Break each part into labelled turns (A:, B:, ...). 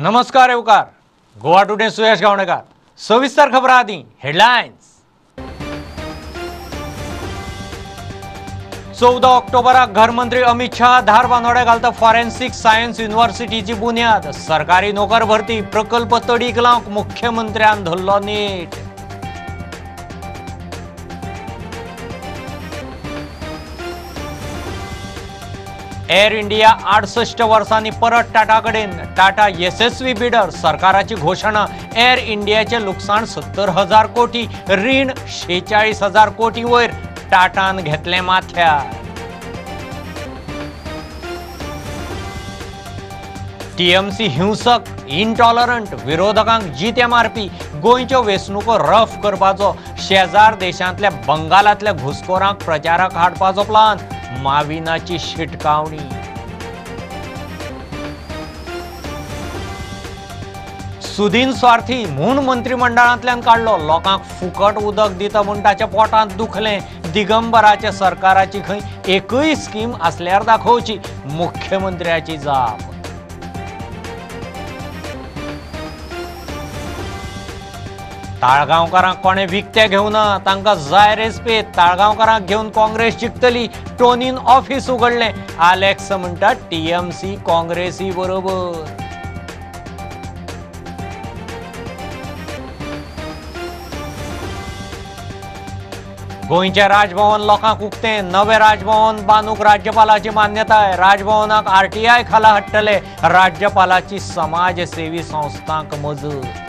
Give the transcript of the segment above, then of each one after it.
A: नमस्कार येवकार गोवा टुडे सुयश गावणेकर। सविस्तर खबरां आदी हेडलायन्स। 14 ऑक्टोबराक घरमंत्री अमित शाह धारबांदोड्या घालता फॉरेन्सिक सायन्स युनिव्हर्सिटीची बुन्याद। सरकारी नोकर भरती प्रकल्प तडीक लावंक मुख्यमंत्र्यान धरलो नेट। एअर इंडिया 68 वर्सांनी परत टाटा कडेन। टाटा येसस्वी बिडर सरकाराची घोशणा। एअर इंडियाचे लुकसाण 70,000 कोटी, रीण 46,000 कोटी वयर टाटान घेतले माथ्यार। टीएमसी हिंसक इनटॉलरंट विरोधकांक जिते मारपी गोंयच्यो वेंचणुको रफ करपाचो, शेजार देशांतल्या बंगालांतल्या घुसखोरांक प्रचाराक हाडपाचो प्लान, माविनाची शिटकावणी। सुदीन स्वार्थी म्हूण मंत्रिमंडळांतल्यान काडलो, लोकांक फुकट उदक दिता म्हूण ताच्या पोटांत दुखलें। दिगंबराच्या सरकाराची खंय एकूय स्कीम आसल्यार दाखोवची, मुख्यमंत्र्याची जाप। ताळगांवकारांक कोणें विकते घेवना, तांकां जाय रेस्पेद। ताळगांवकारांक घेवन काँग्रेस जिखतली, टोनीन ऑफिस उगडलें। आलेक्स म्हणटा टीएमसी काँग्रेसी बरोबर। गोंयचें राजभवन लोकांक उक्तें, नवें राजभवन बांदूंक राज्यपालाची मान्यताय। राजभवनाक आरटीआय खाला हाडटले, राज्यपालाची समाजसेवी संस्थांक मजत।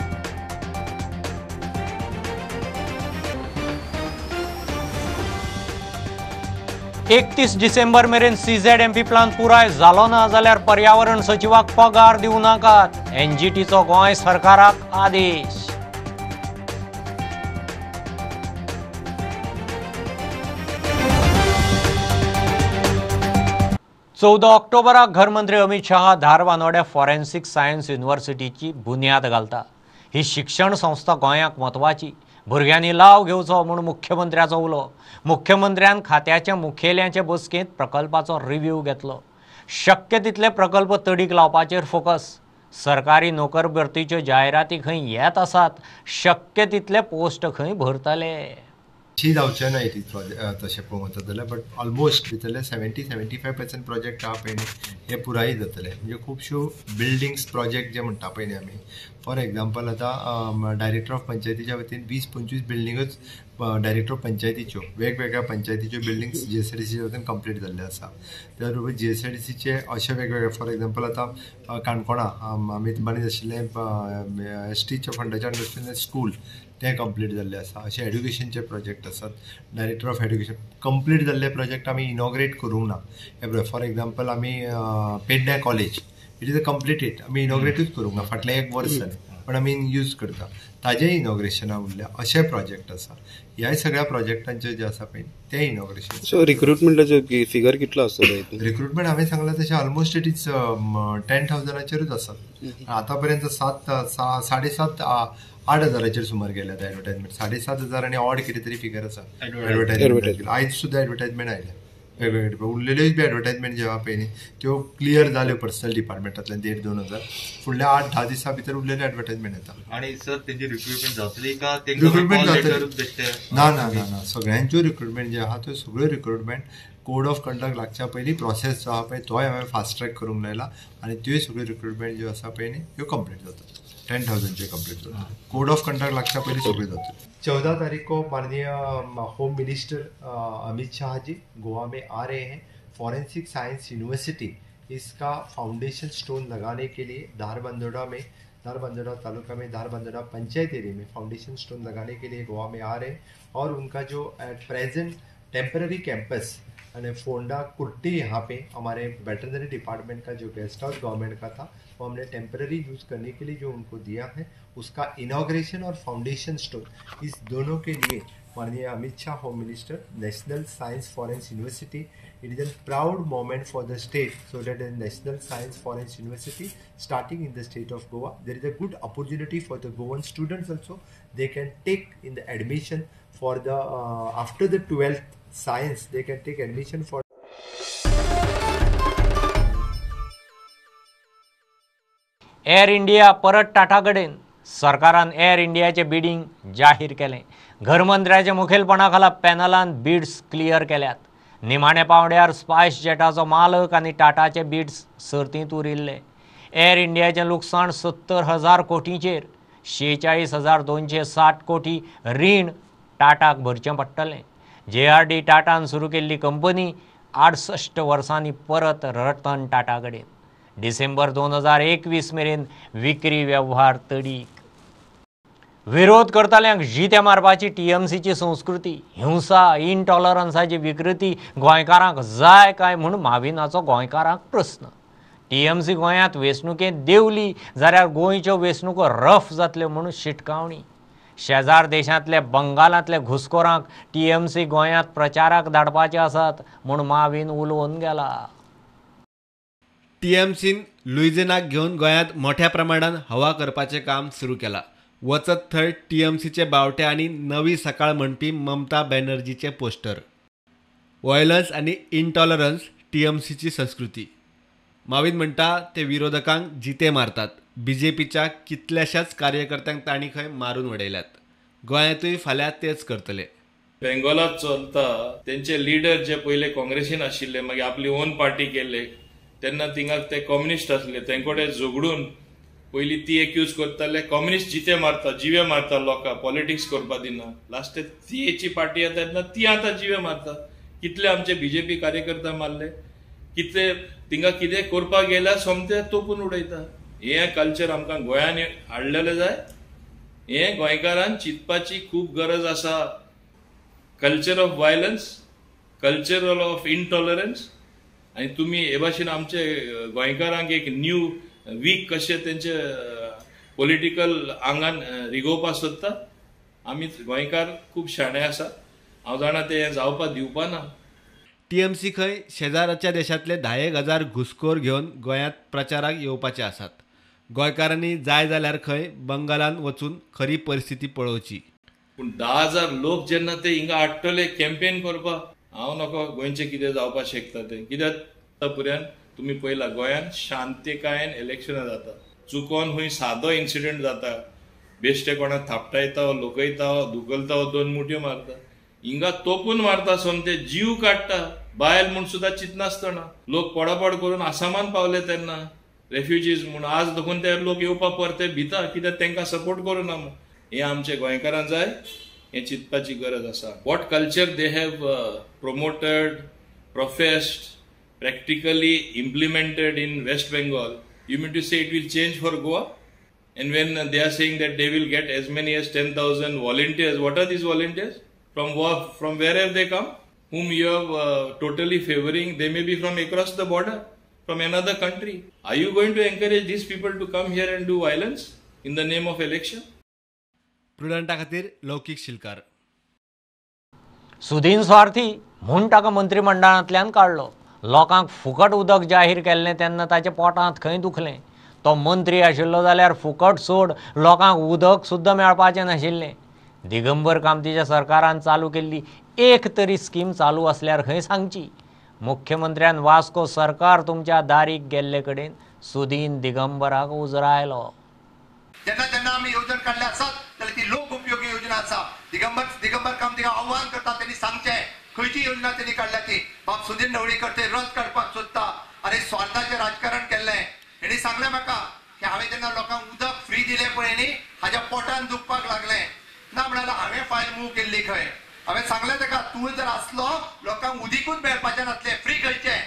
A: 31 डिसेंबर मेरेन सीझेडएमपी प्लान पुराय जालो ना जाल्यार पर्यावरण सचिवाक पगार दिवं नाकात, एनजीटीचो गोंय सरकाराक आदेश। 14 ऑक्टोबराक घरमंत्री अमित शाह धारबांदोड्या फॉरेन्सिक सायन्स युनिव्हर्सिटीची बुन्याद घालता। ही शिक्षण संस्था गोंयाक म्हत्वाची, भुरग्यांनी लाव घेवचो म्हूण मुख्यमंत्र्याचो उलो। मुख्यमंत्र्यान खात्याच्या मुखेल्यांचे बसकेंत प्रकल्पाचो रिव्ह्यू घेतलो। शक्य तितले प्रकल्प तडीक लावपाचेर फोकस। सरकारी नोकर भरतीच्यो जायराती खंय येत आसात, शक्य तितले पोस्ट खंय भरतले।
B: जावचें ना it तशें पळोवंक वचत जाल्यार, बट ऑलमोस्ट भितरले 70-75% प्रोजेक्ट आहा पळय न्ही हे पुराय जातले। म्हणजे खुबश्यो बिल्डिंग्स प्रोजेक्ट जे म्हणटा पळय न्ही आमी, फॉर एग्जाम्पल आतां डायरेक्टर ऑफ पंचायतीच्या वतीन 20-25 बिल्डिंगूच डायरेक्टर ऑफ पंचायतीच्यो वेगवेगळ्या पंचायतीच्यो बिल्डिंग्स जीएसआयडीसीच्या वतीन कंप्लीट जाल्ले आसा। त्या बरोबर जीएसआयडीसीचे अशे वेगवेगळे, फॉर एग्जाम्पल आतां काणकोणा आमी बांदीत आशिल्लें एसटीच्या फंडाच्या अंडर स्कूल तें कंप्लीट जाल्लें आसा। अशे एड्युकेशनचे प्रोजेक्ट आसात, डायरेक्टर ऑफ एड्युकेशन कंप्लीट जाल्ले प्रोजेक्ट आमी इनॉग्रेट करूंक ना। हे पळय फॉर एग्जाम्पल आमी Pedne college it is a completed, आमी इनॉग्रेटूच करूंक ना, फाटलें एक वर्स जालें पण आमी यूज करता, ताजें इनॉग्रेशना उरल्या। अशे प्रोजेक्ट आसा, ह्या सगळ्या प्रोजेक्टांचे जे आसा पळय तें इनॉग्रेशन।
C: सो रिक्रुटमेंटाचो फिगर कितलो आसतलो?
B: रिक्रुटमेंट हांवें सांगलां तशें ऑलमोस्ट it is 10,000चेरूच आसा। आतां पर्यंत 7,500-8 हजाराचेर सुमार गेल्यात एडवर्टायजमेंट। 7,500 आनी ऑड कितें तरी फिगर आसा एडवर्टायजमेंट। आयज सुद्दां एडवर्टायजमेंट आयल्या वेगवेगळे, उरलेल्योय बी एडवर्टायजमेंट ज्यो आहा पळय न्ही त्यो क्लियर जाल्यो पर्सनल डिपार्टमेंटांतल्यान 1,500-2 हजार। फुडल्या 8-10 दिसां भितर उरलेल्यो एडवर्टायजमेंट येता।
D: आनी सर तेंची रिक्रुटमेंट जातली का?
B: रिक्रुटमेंट जातली ना ना ना ना, सगळ्यांच्यो रिक्रुटमेंट जे आहा त्यो सगळ्यो रिक्रुटमेंट कोड ऑफ कंडक्ट लागच्या पयलीं प्रोसेस जो आहा पळय तोय हांवें फास्ट ट्रॅक करूंक लायला आनी त्यो सगळ्यो रिक्रुटमेंट ज्यो आसा पळय न्ही त्यो कंप्लीट जाता। 10,000 कंप्लीट जाता, कोड ऑफ कंडक्ट लागच्या पयलीं सगळ्यो जाता। 14 तारीख को माननीय होम मिनिस्टर अमित शाह जी गोवा में आ रहे हैं। फॉरेंसिक साइंस यूनिवर्सिटी इसका फाउंडेशन स्टोन लगाने के लिए धारबांदोड़ा में, धारबांदोड़ा तालुका में, धारबांदोड़ा पंचायत एरिया में फाउंडेशन स्टोन लगाने के लिए गोवा में आ रहे हैं। और उनका जो एट प्रेजेंट टेम्पररी कैंपस यानी फोंडा कुर्टी यहाँ पे हमारे वेटरनरी डिपार्टमेंट का जो गेस्ट हाउस गवर्नमेंट का था वो हमने टेम्पररी यूज़ करने के लिए जो उनको दिया है उसका इनाग्रेशन और फाउंडेशन स्टोन इस दोनों के लिए माननीय Amit Shah home minister national science forensic university, it is a proud moment for the state so that the national science forensic university starting in the state of Goa, there is a good opportunity for the Goan students also, they can take in the admission for the after the 12th science they can take admission for.
A: Air India परत टाटा कडेन. सरकारान air इंडियाचें bidding जाहीर केलें. घरमंत्र्याच्या मुखेलपणा खाला पॅनलान beads clear केल्यात. निमाण्या पावंड्यार spice जेटाचो मालक आनी टाटाचे बिड्स सर्तींत उरिल्ले. एअर इंडियाचें लुकसाण 70,000 कोटींचेर, 46,260 कोटी रीण टाटाक भरचें पडटलें. JRD टाटान सुरू केल्ली कंपनी 68 वर्सांनी परत रतन टाटा कडेन. डिसेंबर 2021 मेरेन विक्री वेव्हार तडीक. विरोध करतल्यांक जिते मारपाची टीएमसीची संस्कृती, हिंसा, इनटॉलरन्साची विकृती गोंयकारांक जाय काय म्हूण माविनाचो गोंयकारांक प्रस्न. टीएमसी गोंयांत वेंचणुकेंत देंवली जाल्यार गोंयच्यो वेंचणुको रफ जातल्यो म्हूण शिटकावणी. शेजार देशांतले बंगालांतले घुसखोरांक टीएमसी गोंयांत प्रचाराक धाडपाचे आसात म्हूण माविन उलोवन गेला.
E: टीएमसीन लुइझिनाक घेवन गोंयांत मोठ्या प्रमाणान हवा करपाचें काम सुरू केलां. वचत थंय टीएमसीचे बावटे आनी नवी सकाळ म्हणपी ममता बॅनर्जीचे पोस्टर. व्हायलन्स आनी इनटॉलरन्स टीएमसीची संस्कृती. माविन म्हणटा ते विरोधकांक जिते मारतात. बीजेपीच्या कितल्याशाच कार्यकर्त्यांक तांणी खंय मारून उडयल्यात. गोंयांतूय फाल्यां तेच करतले.
F: बेंगॉलात चलता तेंचे लिडर जे पयले काँग्रेसीन आशिल्ले, मागीर आपली ओन पार्टी केले, तेन्ना थिंगा ते कम्युनिस्ट आसले, तेंकडे झगडून पयली ती एक्यूज करताले कम्युनिस्ट जिते मारता, जिवे मारता लोकांक, पॉलिटिक्स करपा दिना. लास्ट ती पार्टी येता तेन्ना ती आतां जिवे मारता. कितले आमचे बीजेपी कार्यकर्ता मारले, कितले थिंगा कितें करपाक गेल्यार सोमते तोपून उडयता. हें कल्चर आमकां गोंयांत हाडलेलें जाय. हें गोंयकारान चिंतपाची खूब गरज आसा. Culture of violence, culture of intolerance. आनी तुमी हे भाशेन आमचे गोंयकारांक एक न्यू वीक कशें तेंचे पॉलिटिकल आंगान रिगोवपाक सोदता. आमी गोंयकार खूब शाणे आसा, हांव जाणा तें जावपाक दिवपा ना.
E: टीएमसी खंय शेजाराच्या देशांतले 10,000 घुसखोर घेवन गोंयांत प्रचाराक येवपाचे आसात. गोंयकारांनी जाय जाल्यार खंय बंगालान वचून खरी परिस्थिती पळोवची.
F: पूण 10,000 लोक जेन्ना ते हिंगा हाडटले कॅम्पेन करपाक, हांव नको गोंयचें कितें जावपाक शकता तें. कित्याक आतां तुमी पळयला गोंयांत शांतिकायेन इलेक्शनां जाता. चुकोन खंय सादो इन्सिडंट जाता, बेश्टे कोणाक थापटायता, लोकयता, धुकलता, 2 मुठ्यो मारता. हिंगा तोपून मारता, सोमते जीव काडटा. बायल म्हूण सुद्दां चिंतनासतना लोक पडापड करून आसामान पावले तेन्ना रेफ्युजीज म्हूण. आज देखून ते लोक येवपाक परते भिता, कित्याक तांकां सपोर्ट करूं ना. हें आमचे गोंयकारांक जाय, हें चिंतपाची गरज आसा. What culture they have promoted, professed, practically implemented in West Bengal, you mean to say it will change for Goa? And when they are saying that they will get as many as 10,000 volunteers, what are these volunteers? From where have they come? Whom you are totally favoring, they may be from across the border, from another country. Are you going to encourage these people to come here and do violence in the name of election?
E: प्रुडंटा खातीर लौकीक शिलकार.
A: सुदीन स्वार्थी म्हूण ताका मंत्रिमंडळांतल्यान काडलो. लोकांक फुकट उदक जाहीर केल्लें तेन्ना ताच्या पोटांत खंय दुखलें. तो मंत्री आशिल्लो जाल्यार फुकट सोड लोकांक उदक सुद्दां मेळपाचें नाशिल्लें. दिगंबर कामतीच्या सरकारान चालू केल्ली एक तरी स्कीम चालू आसल्यार खंय सांगची. मुख्यमंत्र्यान वास्को सरकार तुमच्या दारीक गेल्ले कडेन सुदीन दिगंबराक उजरायलो.
G: जेन्ना जेन्ना आमी येवजण काडल्या आसत जाल्यार ती लोक उपयोगी योजना आसा. दिगंबर कामतीक आव्हान करता, तेणी सांगचें खंयची योजना तेणी काडल्या ती. बाब सुदीन ढवळीकर ते रद्द काडपाक सोदता. आनी स्वार्थाचें राजकारण केल्लें. हेणी सांगलें म्हाका की हांवें जेन्ना लोकांक उदक फ्री दिलें पळय न्ही, हाज्या पोटान दुखपाक लागलें. ना म्हणाल्यार हांवें फायल मूव केल्ली खंय. हांवें सांगलें ताका, तूं जर आसलो लोकांक उदीकूच मेळपाचें नासलें, फ्री खंयचें.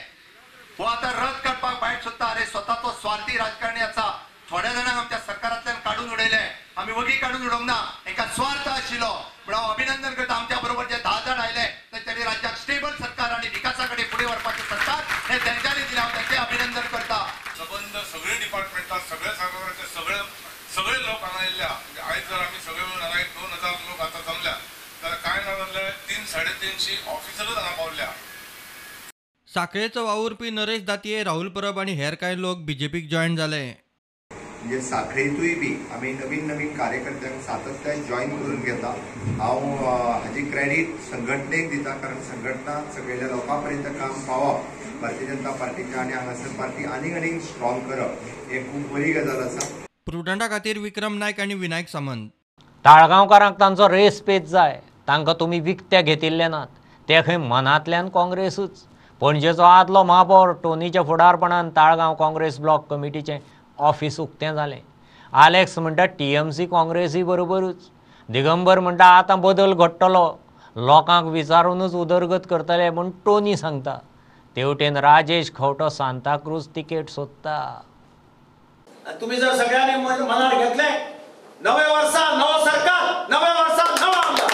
G: हो आतां रद्द काडपाक भायर सोदता. अरे स्वता तो स्वार्थी राजकारणी आसा. थोड्या जाणांक आमच्या सरकारांतल्यान काडून उडयलें, आमी वगी काडून उडोवंक ना. हेका स्वार्थ आशिल्लो. म्हण हांव अभिनंदन करता आमच्या बरोबर जे 10 जाण आयले तेंच्यांनी राज्याक स्टेबल सरकार आनी विकासा कडेन फुडें व्हरपाचें सरकार हें तेंच्यांनी दिलें. हांव तेंचें अभिनंदन करता.
H: सबंद सगळे डिपार्टमेंटां, सगळे सरकाराचे सगळे लोक हांगा येयल्ल्या. आयज जर आमी सगळे मेळून हांगा 2000 लोक आतां जमल्या जाल्यार कांय ना जाल्यार 300-350 ऑफिसरूच हांगा पावल्या.
I: साखळेचो वावुरपी नरेश दातये, राहुल परब आनी हेर कांय लोक बीजेपीक जॉयन जाले.
B: म्हणजे साखळेंतूय बी आमी नवीन नवीन कार्यकर्त्यांक सातत्यान जॉयन करून घेता. हांव हाजी क्रेडीट संघटनेक दिता, कारण संघटना सगळ्या लोकां पर्यंत काम पावप भारतीय जनता पार्टीच्या आनी हांगासर पार्टी आनीक आनीक स्ट्रॉंग करप हें खूब बरी गजाल आसा.
I: प्रुडंटा खातीर विक्रम नायक आनी विनायक सामंत.
A: ताळगांवकारांक तांचो रेस्पेद जाय. तांकां तुमी विकते घेतिल्ले नात. ते खंय मनांतल्यान काँग्रेसूच. पणजेचो आदलो महापौर टोनीच्या फुडारपणान ताळगांव काँग्रेस ब्लॉक कमिटीचें ऑफिस उक्तें जालें. आलेक्स म्हणटा टीएमसी काँग्रेसी बरोबरूच. दिगंबर म्हणटा आतां बदल घडटलो, लोकांक विचारूनच उदरगत करतले म्हूण टोनी सांगता. तेवटेन राजेश खंवटो सांताक्रूज तिकेट सोदता.
J: तुम्ही जर सगळ्यांनी मनार घेतले नवे वर्सा नवो सरकार, नवे वर्सा नवो आमदार.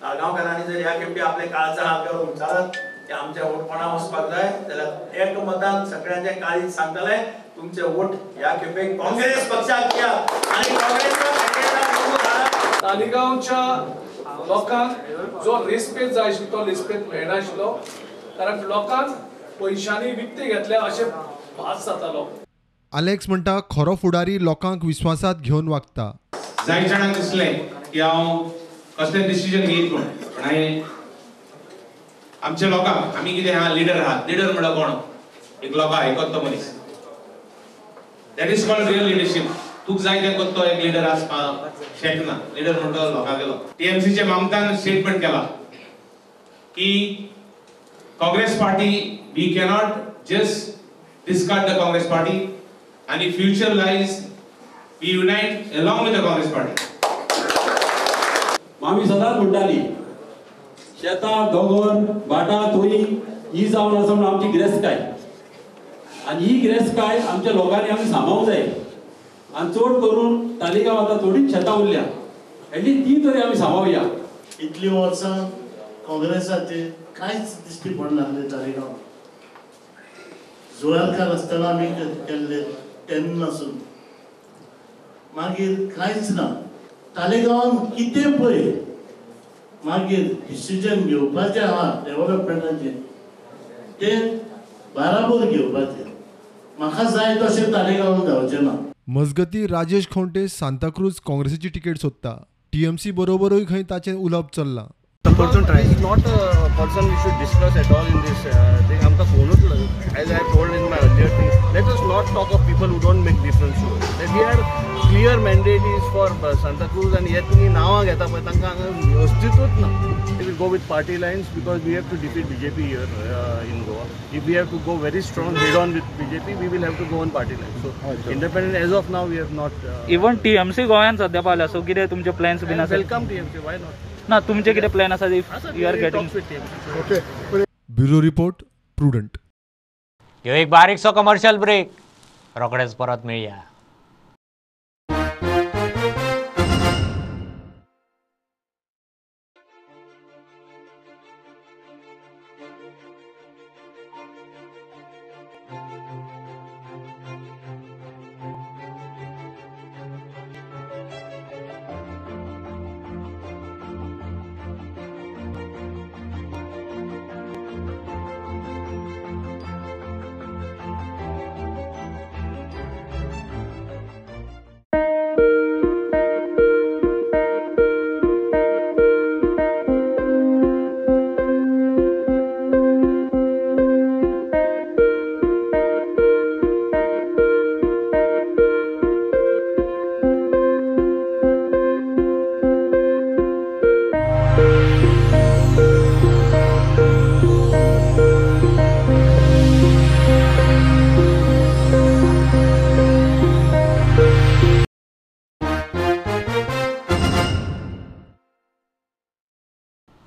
J: ताळगांवकारांनी जर ह्या खेपे आपले काळजा हात घालून चालत की आमच्या वोट कोणा वचपाक जाय जाल्यार एक मतान सगळ्यांचे काळीज सांगतले तुमचे वोट ह्या खेपे काँग्रेस पक्षाक दियात आनी काँग्रेसच्या
K: तालिगांवच्या लोकांक जो रेस्पेद जाय आशिल्लो तो रेस्पेद मेळनाशिल्लो, कारण लोकांक पयशांनी विकते घेतले अशें भास जातालो.
L: आलेक्स म्हणटा खरो फुडारी लोकांक विस्वासात घेवन वागता.
M: जाय जाणांक दिसलें की हांव कसलें डिसिजन घेयत म्हूण, पण हांवें आमच्या लोकांक आमी कितें आहा लिडर आहा. लिडर म्हणल्यार कोण? एक लोकां आयकत तो मनीस. That is called real leadership. तुका जाय तें करतो एक लिडर आसपाक शकना. लिडर म्हणटा लोकां गेलो. टीएमसीचे ममतान स्टेटमेंट केला की Congress party we cannot just discard the Congress party आनी future lies we unite along with the Congress party.
N: आमी सदांच म्हणटाली शेतां दोंगर भाटां तोरी ही जावन आसा म्हणून आमची गिरेस्तकाय, आनी ही गिरेस्तकाय आमच्या लोकांनी आमी सांबाळूंक जाय. आनी चड करून तालिगांव आतां थोडीच शेतां उरल्या, एटलीस्ट ती तरी आमी सांबाळुया.
O: इतलीं वर्सां काँग्रेसाचे कांयच दिश्टी पडनासलें तालिगांव. जुवारकार आसतना आमी केल्ले तेन्ना सून मागीर कांयच ना. तालिगांवान कितें पळय मागीर डिसिजन घेवपाचें आहा डेव्हलपमेंटाचें तें बराबर घेवपाचें. म्हाका जाय तशें तालिगांवान जावचें ना.
L: मजगती राजेश खंवटे सांताक्रूज काँग्रेसीची तिकेट सोदता. टीएमसी बरोबरूय खंय ताचें उलोवप चल्लां.
P: Person is not a person we should discuss at all in this thing. आमकां कोणूच, as I told in my earlier thing, let us not talk of people who don't make difference to us. We are clear mandate is for Santa Cruz आनी हे तुमी नांवां घेता पळय तांकां हांगा अस्तित्वच ना. We will go with party lines because we have to defeat BJP here in Goa. If we have to go very strong head on with BJP, we will have to go on party lines. So independent as of now we have not.
Q: Even TMC गोंयांत सध्या पावल्या, so कितें तुमचे plans बीन आसा?
P: Welcome TMC, why not?
Q: ना तुमचे कितें प्लॅन आसा if you are getting?
L: Okay. Bureau report, Prudent.
A: ह्यो एक बारीकसो कमर्शियल ब्रेक, रोखडेच परत मेळया.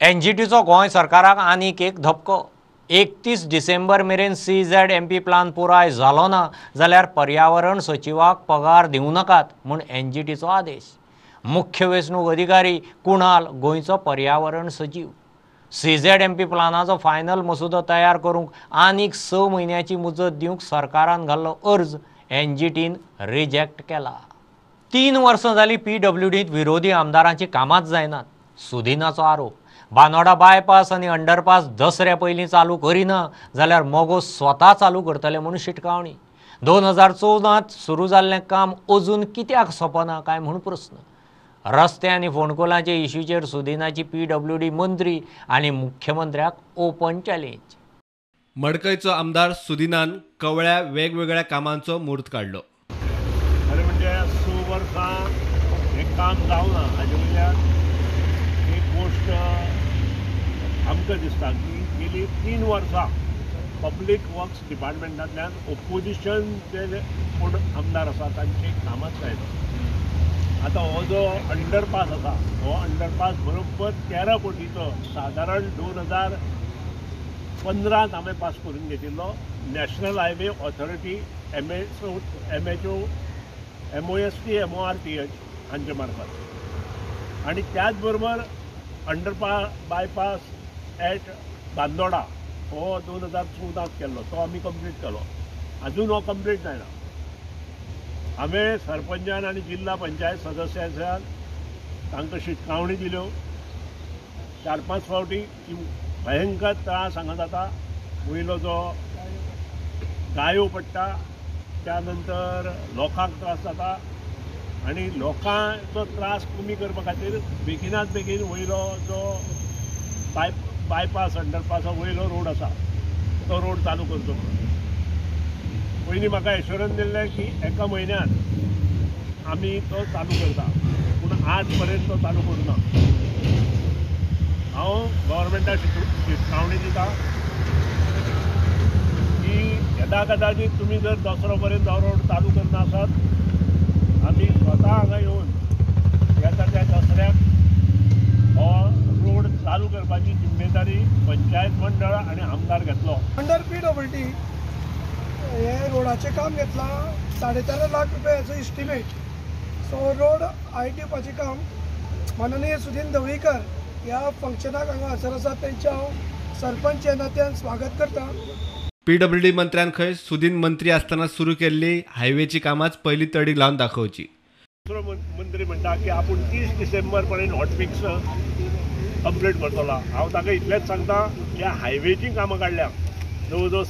A: एनजीटीचो गोंय सरकाराक आनीक एक धपको. 31 डिसेंबर मेरेन CZMP plan पुराय जालो ना जाल्यार पर्यावरण सचिवाक पगार दिवं नाकात म्हूण एनजीटीचो आदेश. मुख्य वेंचणूक अधिकारी कुणाल गोंयचो पर्यावरण सचीव. CZMP प्लानाचो फायनल मसुदो तयार करूंक आनीक 6 म्हयन्याची मुजत दिवंक सरकारान घाल्लो अर्ज एनजीटीन रिजेक्ट केला. 3 वर्सां जालीं PWDंत विरोधी आमदारांची कामांच जायनात, सुदिनाचो आरोप. बानोडा बायपास आनी अंडरपास दसऱ्या पयलीं चालू करिना जाल्यार मगो स्वता चालू करतले म्हूण शिटकावणी. 2014 सुरू जाल्लें काम अजून कित्याक सोंपना काय म्हूण प्रस्न. रस्ते आनी फोंडकुलांचे इश्यूचेर सुदिनाची PWD मंत्री आनी मुख्यमंत्र्याक ओपन चॅलेंज.
E: मडकयचो आमदार सुदिनान कवळ्या वेगवेगळ्या कामांचो म्हूर्त काडलो.
R: खरें म्हणजे 6 वर्सां हें काम जावना हाजे वयल्यान एक गोश्ट आमकां दिसता की गेली 3 वर्सां पब्लीक वर्क्स डिपार्टमेंटांतल्यान ओपोजिशन जे कोण आमदार आसा तांचें कामच जायना. आतां हो जो अंडरपास आसा हो अंडरपास बरोबर 13 कोटीचो सादारण 2015 हांवें पास करून घेतिल्लो. National highway authority MHO MOST MORTH हांचे मार्फत आनी त्याच बरोबर अंडरपास बायपास एट बांदोडा हो 2014 केल्लो तो आमी कंप्लीट केलो. अजून हो कंप्लीट जायना. हांवें सरपंचान आनी जिल्हा पंचायत सदस्यान तांकां शिटकावणी दिल्यो 4-5 फावटी की भयंकर त्रास हांगा जाता. वयलो जो गायो पडटा त्या नंतर लोकांक त्रास जाता आनी लोकांचो त्रास कमी करपा खातीर बेगिनात बेगीन वयलो जो बायपास अंडरपासा वयलो रोड आसा तो रोड चालू करचो म्हणून. पयलीं म्हाका एश्योरन्स दिल्लें की एका म्हयन्यान आमी तो चालू करता, पूण आज पर्यंत तो चालू करूं ना. हांव गव्हर्मेंटाक शिटकावणी दिता की यदा कदाचित तुमी जर दसरो पर्यंत हो रोड चालू करना आसत आमी स्वता हांगा येवन येता त्या दसऱ्याक हो रोड चालू करपाची जिम्मेदारी पंचायत मंडळ आनी आमदार घेतलो.
S: अंडर PWD हे रोडाचें काम घेतलां 4.5 लाख रुपयाचो इस्टिमेट. सो रोड हायट दिवपाचें काम माननीय सुदीन ढवळीकर ह्या फंक्शनाक हांगा हजर आसा तेंचें हांव सरपंच ह्या नात्यान स्वागत करता.
E: PWD मंत्र्यान खंय सुदीन मंत्री आसतना सुरू केल्ली हायवेची कामांच पयली तडीक लावन दाखोवची.
R: दुसरो मंत्री म्हणटा की आपूण 30 डिसेंबर पर्यंत हॉटफिक्स कंप्लीट करतलो. हांव ताका इतलेंच सांगता ज्या हायवेची कामां काडल्या जवळ जवळ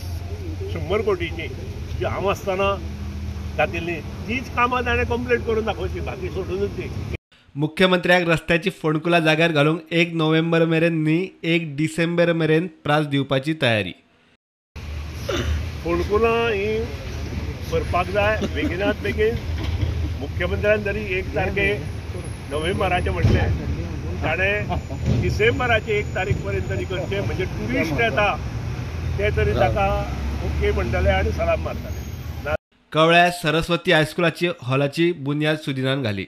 R: 100 कोटीची जी हांव आसतना जातिल्ली तीच कामां ताणें कंप्लीट करून दाखोवची, बाकी सोडूनच दी.
E: मुख्यमंत्र्याक रस्त्याची फोंडकुलां जाग्यार घालूंक 1 नोव्हेंबर मेरेन न्ही 1 डिसेंबर मेरेन प्रास दिवपाची तयारी.
R: फोंडकुलां ही भरपाक जाय बेगिनात बेगीन. मुख्यमंत्र्यान जरी 1 तारखे नोव्हेंबराचें म्हणलें ताणें डिसेंबराचे 1 तारीख पर्यंत तरी करचें, म्हणजे ट्युरिस्ट येता ते तरी ताका ओके म्हणटले आनी सलाम मारतले.
E: कवळ्या सरस्वती हायस्कुलाची हॉलाची बुन्याद सुदिनान घाली.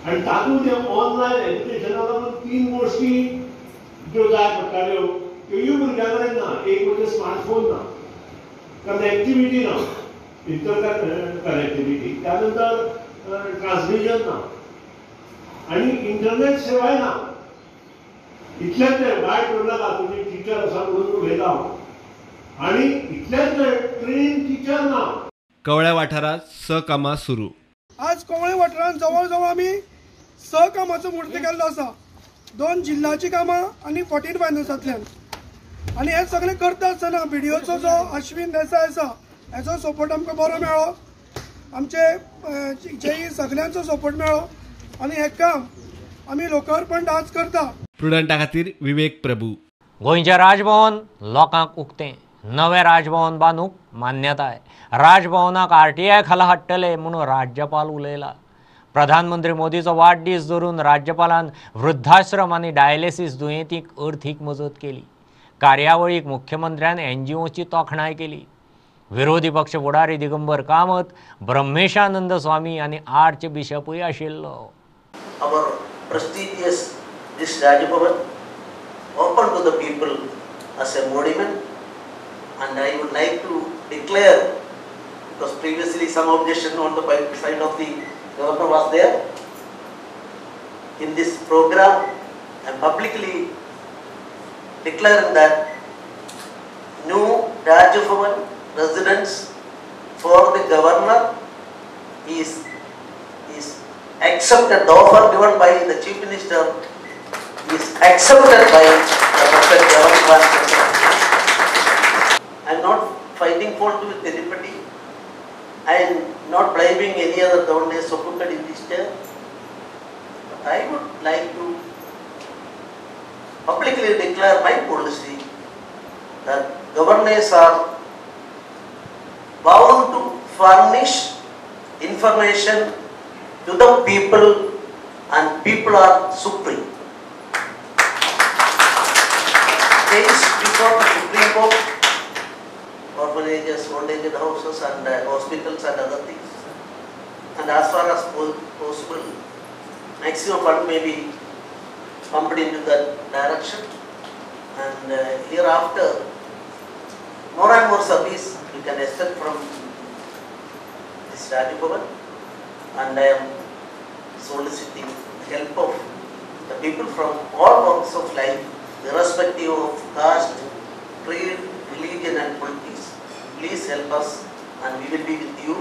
R: आनी तातूंत तें ऑनलायन एज्युकेशना लागून 3 गोश्टी ज्यो जाय पडटाल्यो त्योय भुरग्यां कडेन ना. एक म्हणजे स्मार्टफोन ना, कनेक्टिविटी ना, इंटर कनेक्टिविटी, त्यानंतर ट्रान्समिशन ना आनी इंटरनेट सेवाय ना. इतलेंच न्हय, वायट करूं नाका तुमी टिचर आसा म्हणून उलयता हांव, आनी इतलेंच न्हय ट्रेन टिचर ना.
E: कवळ्या वाठारांत 6 कामां सुरू.
S: आज कवळे वाठारांत जवळ जवळ आमी 6 कामाचो म्हूर्त केल्लो आसा. 2 जिल्ल्याचीं कामां आनी 14 फायनान्सांतल्यान. आनी हें सगळें करता आसतना बीडीओचो जो अश्विन देसाय आसा हेचो सपोर्ट आमकां बरो मेळ्ळो, आमचे जेई सगळ्यांचो सपोर्ट मेळ्ळो आनी हें काम आमी लोकार्पण आज करता.
E: प्रुडंटा खातीर विवेक प्रभू.
A: गोंयचें राजभवन लोकांक उक्तें. नवें राजभवन बांदूंक मान्यताय. राजभवनाक RTI खाला हाडटले म्हणून राज्यपाल उलयला. प्रधानमंत्री मोदीचो वाडदीस धरून राज्यपालान वृद्धाश्रम आनी डायलिसीस दुयेंतींक अर्थीक मजत केली. कार्यावळीक मुख्यमंत्र्यान NGOची तोखणाय केली. विरोधी पक्ष फुडारी दिगंबर कामत, ब्रह्मेशानंद स्वामी आनी आर्च बिशपूय आशिल्लो.
T: Our prestigious this Raj Bhavan open to the people as a monument, and I would like to declare, because previously some objection on the side of the governor was there, in this program I am publicly declaring that new Raj Bhavan residence for the governor is accepted. The offer given by the Chief Minister is accepted by the Dr. Governor. I am not finding fault with anybody. I am not blaming any other governor supported in this chair. But I would like to publicly declare my policy that Governors are bound to furnish information to the people, and people are supreme. Case before the Supreme Court, orphanages, old age houses and hospitals and other things. And as far as possible, maximum fund may be pumped into that direction. And hereafter, more and more service you can expect from this Raj Bhavan. And I am soliciting the help of the people from all walks of life, irrespective of caste, creed, religion and politics. Please help us, and we will be with you.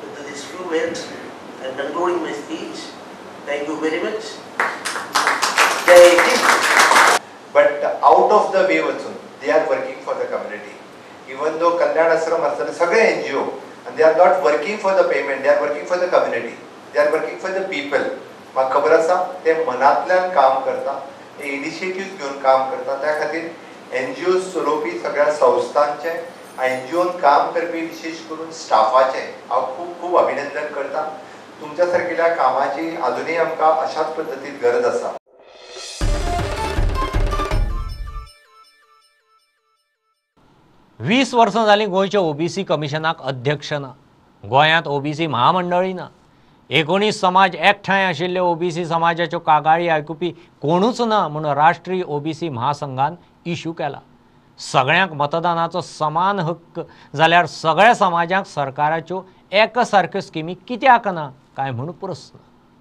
T: With these few words, I am concluding my speech. Thank you very much. Jai Hind.
B: But out of the way also, they are working for the community. Even though Kalyan Ashram आसतले सगळे NGO, and they are not working for the payment, they are working for the community, they are working for the people. म्हाका खबर आसा ते मनांतल्यान काम करता, ते इनिशिएटिव्ह घेवन काम करता. त्या खातीर एनजीओ चलोवपी सगळ्या संस्थांचे, एनजीओन काम करपी विशेष करून स्टाफाचे हांव खूब खूब अभिनंदन करता. तुमच्या सारकेल्या कामाची अजुनूय आमकां अशाच पद्दतीन गरज आसा.
A: 20 वर्सां जालीं गोंयच्या ओबीसी कमिशनाक अध्यक्ष ना, गोंयांत ओबीसी महामंडळी ना, 19 समाज एकठांय आशिल्ले ओबीसी समाजाच्यो कागाळी आयकुपी कोणूच ना म्हूण राष्ट्रीय ओबीसी महासंघान इश्यू केला. सगळ्यांक मतदानाचो समान हक्क जाल्यार सगळ्या समाजांक सरकाराच्यो एकसारक्यो स्किमी कित्याक ना काय म्हूण प्रस्न.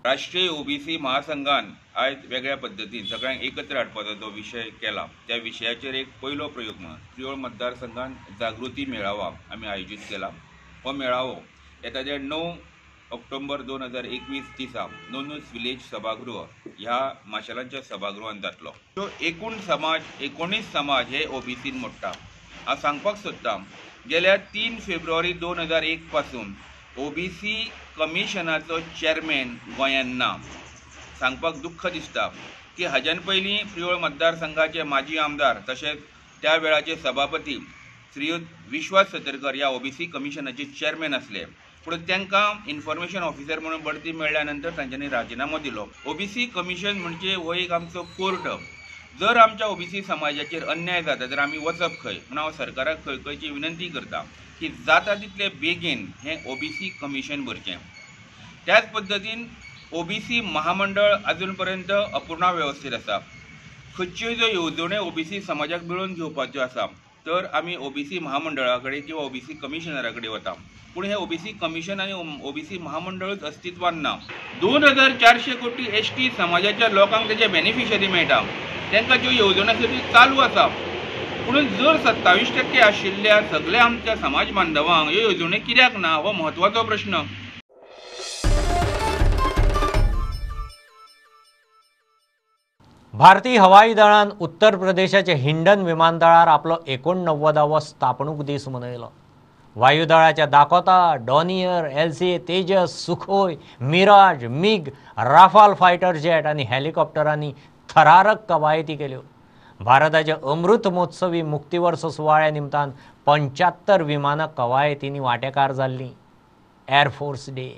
U: राष्ट्रीय ओबीसी महासंघान आयज वेगळ्या पद्दतीन सगळ्यांक एकत्र हाडपाचो जो विशय केला त्या विशयाचेर एक पयलो प्रयोग म्हणून प्रियोळ मतदारसंघान जागृती मेळावा आमी आयोजीत केला. हो मेळावो येता ते 9 ऑक्टोबर 2021 दिसा नोनूस विलेज सभागृह ह्या माशेलांच्या सभागृहान जातलो. सो एकूण समाज 19 समाज हे ओबीसीन मोडटा. हांव सांगपाक सोदतां, गेल्या 3 फेब्रुवारी 2001 पासून ओबीसी कमिशनाचो चेअरमॅन गोंयांत ना. सांगपाक दुख्ख दिसता की हाज्यान पयलीं प्रियोळ मतदारसंघाचे माजी आमदार तशेंच त्या वेळाचे सभापती श्रीयुत विश्वास सतरकर ह्या ओबीसी कमिशनाचे चेअरमॅन आसले, पूण तांकां इन्फॉर्मेशन ऑफिसर म्हणून बढती मेळ्ळ्या नंतर तांच्यांनी राजिनामो दिलो. ओबीसी कमिशन म्हणजे हो एक आमचो कोर्ट. जर आमच्या ओबीसी समाजाचेर अन्याय जाता तर आमी वचप खंय म्हणून हांव सरकाराक कळकळची विनंती करता की जाता तितले बेगीन हें ओबीसी कमिशन भरचें. त्याच पद्दतीन ओबीसी महामंडळ अजून पर्यंत अपूर्ण वेवस्थेत आसा. खंयच्योय ज्यो येवजण्यो ओबीसी समाजाक मेळोवन घेवपाच्यो आसा तर आमी ओबीसी महामंडळा कडेन किंवा ओबीसी कमिशनरा कडेन वता, पूण हे ओबीसी कमिशन आनी ओबीसी महामंडळूच अस्तित्वान ना. 2400 कोटी एसटी समाजाच्या लोकांक तेजे बेनिफिशरी मेळटा, तांकां ज्यो येवजण्यो आसा त्यो चालू आसा, पूण जर 27% आशिल्ल्या सगळ्या आमच्या समाज बांधवांक ह्यो येवजण्यो कित्याक ना हो म्हत्वाचो प्रश्न.
A: भारतीय हवाई दळान उत्तर प्रदेशाचे हिंडन विमानतळार आपलो 89वो स्थापणूक दीस मनयलो. वायुदळाच्या Dakota, Dornier, LCA Tejas, Sukhoi, Mirage, MiG, Rafale fighter jet आनी हेलिकॉप्टरांनी थरारक कवायती केल्यो. भारताच्या अमृत महोत्सवी मुक्तीवर्स सुवाळ्या निमतान 75 विमानां कवायतींनी वांटेकार जाल्लीं. Air force day.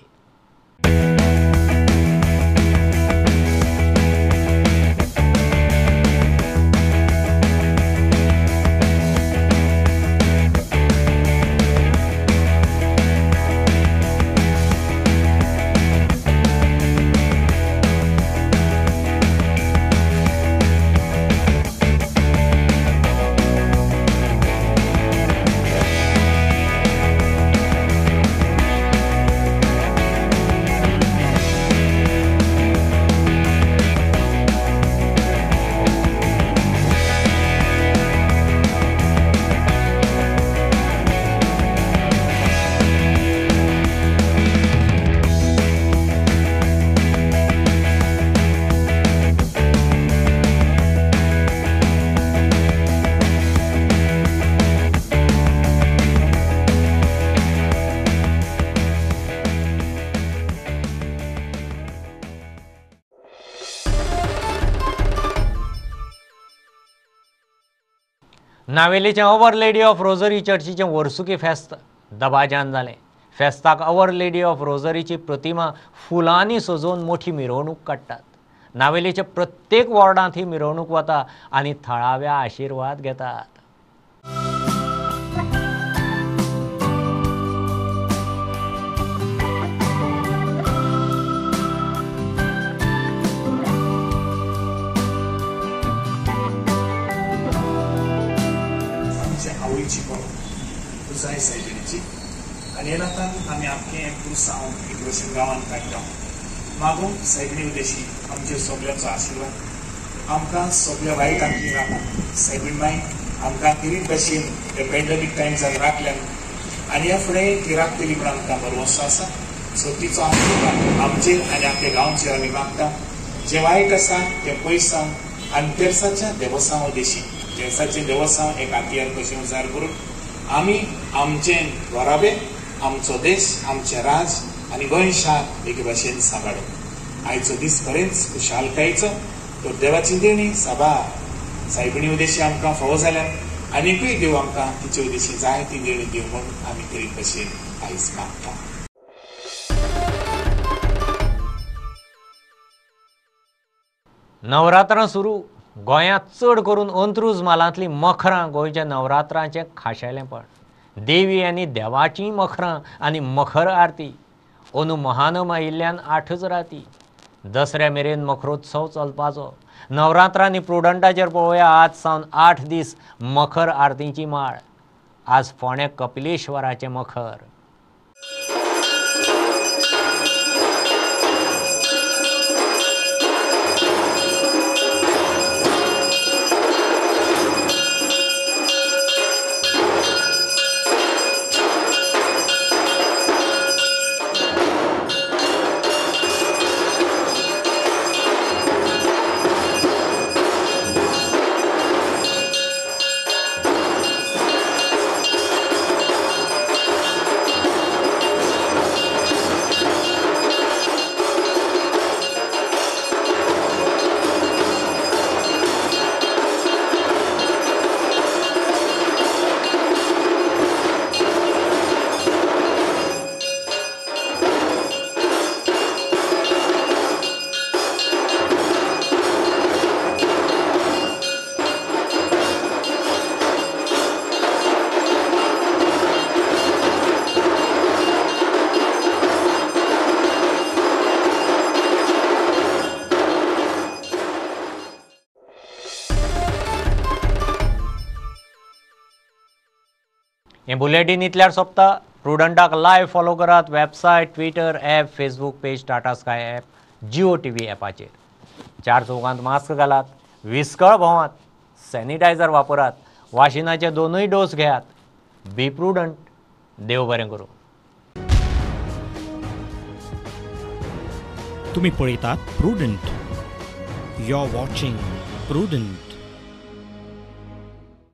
A: नावेलीचें our lady of rosary चर्चीचें वर्सुकी फेस्त दबाज्यान जालें. फेस्ताक our lady of रोजरीची प्रतिमा फुलांनी सजोवन मोठी मिरवणूक काडटात. नावेलीच्या प्रत्येक वॉर्डांत ही मिरवणूक वता आनी थळाव्या आशिर्वाद घेतात.
C: आमच्या आवयची परब पुजाय सायबिणीची आनी ह्या नातान आमी आमचें पुरसांव एक भशेन गांवांत काडटा. मागूंक सायबिणी उद्देशी आमचेर सगल्यांचो आशिर्वाद, आमकां सगल्या वायटांतली राखूंक सायबीण माय आमकां तिरीत भशेन ह्या पॅन्डेमीक टायम्सान राखल्यान आनी ह्या फुडें ती राखतली म्हूण आमकां भरवंसो आसा. सो तिचो आशिर्वाद आमचेर आनी आपल्या गांवचेर आमी मागता. जें वायट आसा तें पयस जावन आनी तेर्साच्या देवसांव उद्देशी तेर्साचें देवसांव एक हातयार कशें उजार करून आमी आमचें घराबे, आमचो देश, आमचें राज आनी गोंय शार एके भाशेन सांबाळप. आयचो दीस खरेंच खुशालकायेचो. तर देवाची देणी साबार सायबिणी उद्देशी आमकां फावो जाल्यार आनीकूय देव आमकां तिचे उद्देशी जाय ती देणी दिवं म्हूण आमी तरी भशेन आयज मागता.
A: नवरात्रां सुरू. गोंयांत चड करून अंत्रूज म्हालांतलीं मखरां गोंयच्या नवरात्रांचें खाशेलेंपण. देवी आनी देवाचीं मखरां आनी मखर आरती. अंदू महानम आयिल्ल्यान 8च राती. दसऱ्या मेरेन मखरोत्सव चलपाचो. नवरात्रांनी प्रुडंटाचेर पळोवया आज सावन 8 दीस मखर आरतींची माळ. आज फोंडें कपिलेश्वराचें मखर. हें बुलेटीन इतल्यार सोंपता. प्रुडंटाक लायव्ह फॉलो करात website, Twitter app, Facebook page, Tata Sky app, Jio TV ॲपाचेर. 4 चौगांत मास्क घालात, विस्कळ भोंवात, सॅनिटायझर वापरात, वाशिनाचे 2 डोस घेयात. Be prudent. देव बरें करूं.
V: तुमी पळयतात Prudent. You are watching Prudent.